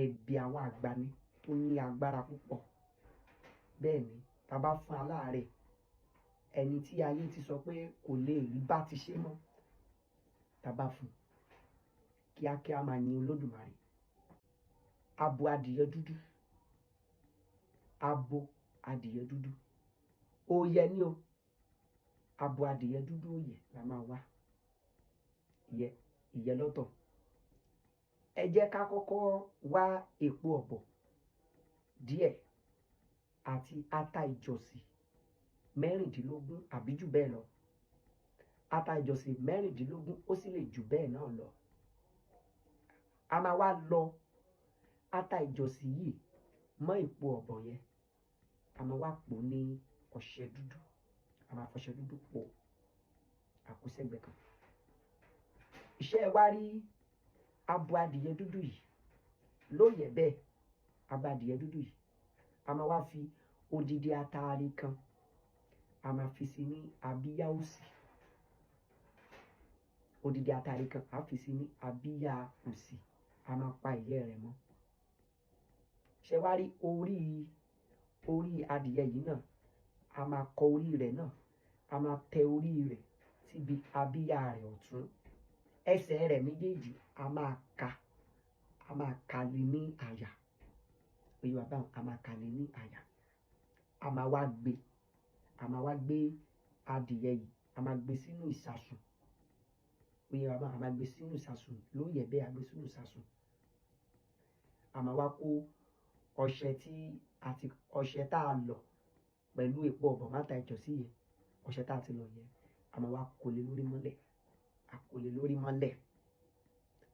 Ẹ̀bì àwọn àgbà ni tó ní agbára púpọ̀. Bẹ́ẹ̀ ni, tá a bá fún aláàárẹ̀, ẹni tí ayé ti sọ pé kò lè rí bá ti ṣe mọ́, tá a bá fún un, kíákíá máa yin Olódùmarè. Abo adìyẹ dúdú, abo adìyẹ dúdú, òòyẹ̀ ni o. Abo adìyẹ dúdú òòyẹ̀ la máa wá. Ìyẹ́ ìyẹ́ lọ́tọ̀. Ẹ jẹ́ ká kọ́kọ́ wá èpo ọ̀bọ̀ díẹ̀ àti ata ìjọ̀sì 16 àbí jù bẹ́ẹ̀ lọ. Ata ìjọ̀sì 16, ó sì lè jù bẹ́ẹ̀ náà lọ. A máa wá lọ ata ìjọ̀sì yìí mọ́ èpo ọ̀bọ̀ yẹn. A máa wá pò ní ọṣẹ dúdú. A máa fọṣẹ dúdú pò àkósẹ́gbẹ̀ kan. Iṣẹ́ wa rí abo adìyẹ dúdú yìí lóye bẹ́ẹ̀. Abo adìyẹ dúdú yìí, a máa wá fi odidi ataare kan, a máa fi sí ní abíyá òsì. Odidi ataare kan, a fi sí ní abíyá òsì. A máa pa ìyẹ́ rẹ̀ mọ́. Ṣé wá rí orí adìyẹ yìí náà, a máa kọ orí rẹ̀ náà, a máa tẹ orí rẹ̀ síbi abíyá rẹ̀ ọ̀tún. Ẹsẹ̀ rẹ̀ méjèèjì, a máa ka lé ní àyà. Oyè wa báwọn, a máa ka lé ní àyà. A máa wá gbé adìyẹ yìí, a máa gbé sínú ìsasùn. Oyè wa báwọn, a máa gbé sínú ìsasùn lóyè bẹ́ẹ̀, a gbé sínú ìsasùn. A máa wá kó ọṣẹ tí a ti ọṣẹ tá a lọ̀ pẹ̀lú èpo ọ̀bọ̀ máta ìjọsí yẹn, ọṣẹ tá a ti lọ̀ yẹn, a máa wá kó lé lórí mọ́lẹ̀. A kó lé lórí mọ́lẹ̀.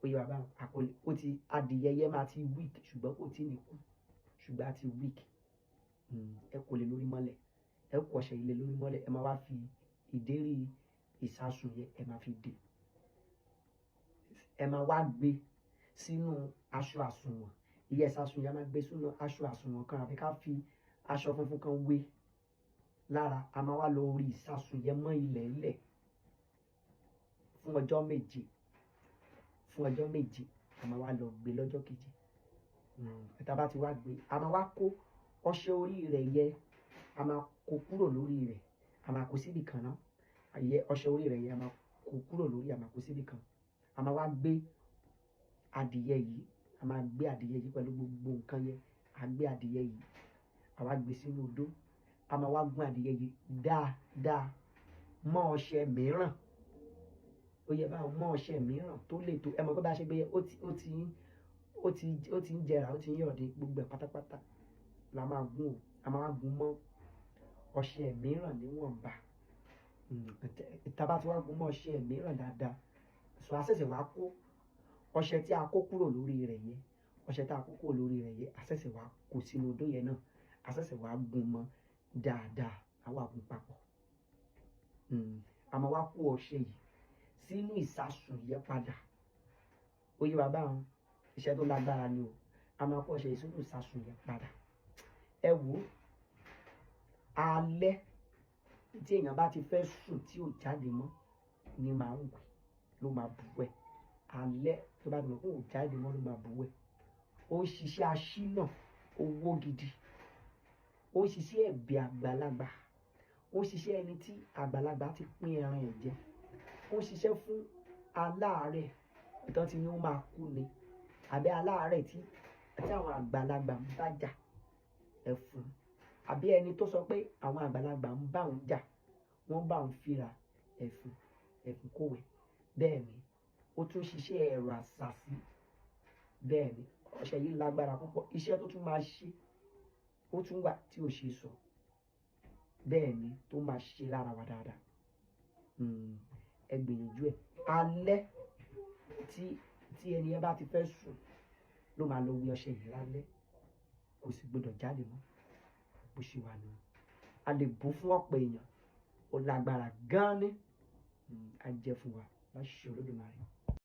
Oyè wa báwọn, a kó lé. Ó ti adìyẹ yẹn máa ti weak, ṣùgbọ́n kò tí ì ní kú, ṣùgbọ́n a ti weak. Ẹ kó lé lórí mọ́lẹ̀, ẹ kó ọṣẹ yìí lé lórí mọ́lẹ̀. Ẹ máa wá fi ìdérí ìsasùn yẹn, ẹ máa fi dè. Ẹ máa wá gbé sínú aṣọ àsùnwọ̀n. Ìyẹ́ ìsasùn yẹn, a máa gbé sínú aṣọ àsùnwọ̀n kan, àbí ká fi aṣọ funfun kan wé lára. A máa wá lọ orí ìsasùn yẹn mọ́ ilẹ̀ ńlẹ̀ fún ọjọ́ 7. Fún ọjọ́ 7, a máa wá lọ gbé lọ́jọ́ keje. Tá a bá ti wá gbé, a máa wá kó ọṣẹ orí rẹ̀ yẹ, a máa kó kúrò lórí rẹ̀, a máa kó síbì kan náà. Àyẹ ọṣẹ orí rẹ̀ yẹ, a máa kó kúrò lórí, a máa kó síbì kan. A máa wá gbé adìyẹ yìí, a máa gbé adìyẹ yìí pẹ̀lú gbogbo nǹkan yẹn. A gbé adìyẹ yìí, a wá gbé sínú odó. A máa wá gún adìyẹ yìí dáadáa mọ́ ọṣẹ mìíràn. Ó yẹ báwọn, mọ́ ọṣẹ mìíràn tó lè tó. Ẹ mọ̀ pé bá a ṣe gbé yẹn, ó ti ń jẹrà, ó ti ń yọ̀dé. Gbogbo ẹ̀ pátápátá la máa gún o. A máa wá gún mọ́ ọṣẹ mìíràn níwọ̀nba. Tá a bá ti wá gún mọ́ ọṣẹ mìíràn dáadáa, so a ṣẹ̀ṣẹ̀ wá kó ọṣẹ tí a kó kúrò lórí rẹ̀ yẹn, ọṣẹ tí a kó kúrò lórí rẹ̀ yẹn, a ṣẹ̀ṣẹ̀ wá kó sínú odó yẹn náà. A ṣẹ̀ṣẹ̀ wá gún mọ́ dáadáa, a wá gún papọ̀. A máa wá kó ọṣẹ yìí sínú ìsasùn yẹn padà. Ó yé wa báwọn? Iṣẹ́ tó lágbára ni o. A máa kó ọṣẹ yìí sínú ìsasùn yẹn padà. Ẹ wò ó, alẹ́ tí èèyàn bá ti fẹ́ sùn tí ò jáde mọ́ ni màá ń wẹ̀, ló máa bù wẹ̀. Alẹ́ tó bá ti mọ̀ pé ò jáde mọ́ ló máa bù wẹ̀. Ó ń ṣiṣẹ́ aṣínà owó gidi, ó ń ṣiṣẹ́ ẹ̀bẹ̀ àgbàlagbà, ó ń ṣiṣẹ́ ẹni tí àgbàlagbà ti pín ẹran ẹ̀ jẹ, ó ń ṣiṣẹ́ fún aláàárẹ̀ tó ti ní ó máa kú ni, àbí aláàárẹ̀ tí àwọn àgbàlagbà ń bá jà, ẹ fún, àbí ẹni tó sọ pé àwọn àgbàlagbà ń bá òun jà, wọ́n bá òun fíra, ẹ̀fún ẹ̀fún kòwé. Bẹ́ẹ̀ ni, ó tún ṣiṣẹ́ ẹ̀rọ àṣàsí. Bẹ́ẹ̀ ni, ọṣẹ yìí lágbára púpọ̀. Iṣẹ́ tó tún máa ṣe, ó tún wà tí ò ṣe sọ. Bẹ́ẹ̀ ni, tó máa ṣe lára wa dáadáa. Ẹ gbìyànjú ẹ̀. Alẹ́ tí ẹni yẹn bá ti fẹ́ sùn ló máa lọ wí ọṣẹ yìí lálẹ́. Kò sì gbọdọ̀ jáde mọ́ bó ṣe wà nù. A lè bù fún ọ̀pọ̀ èèyàn. Ó lágbára gan ni. Á jẹ́ fún wa láṣẹ Olódùmarè.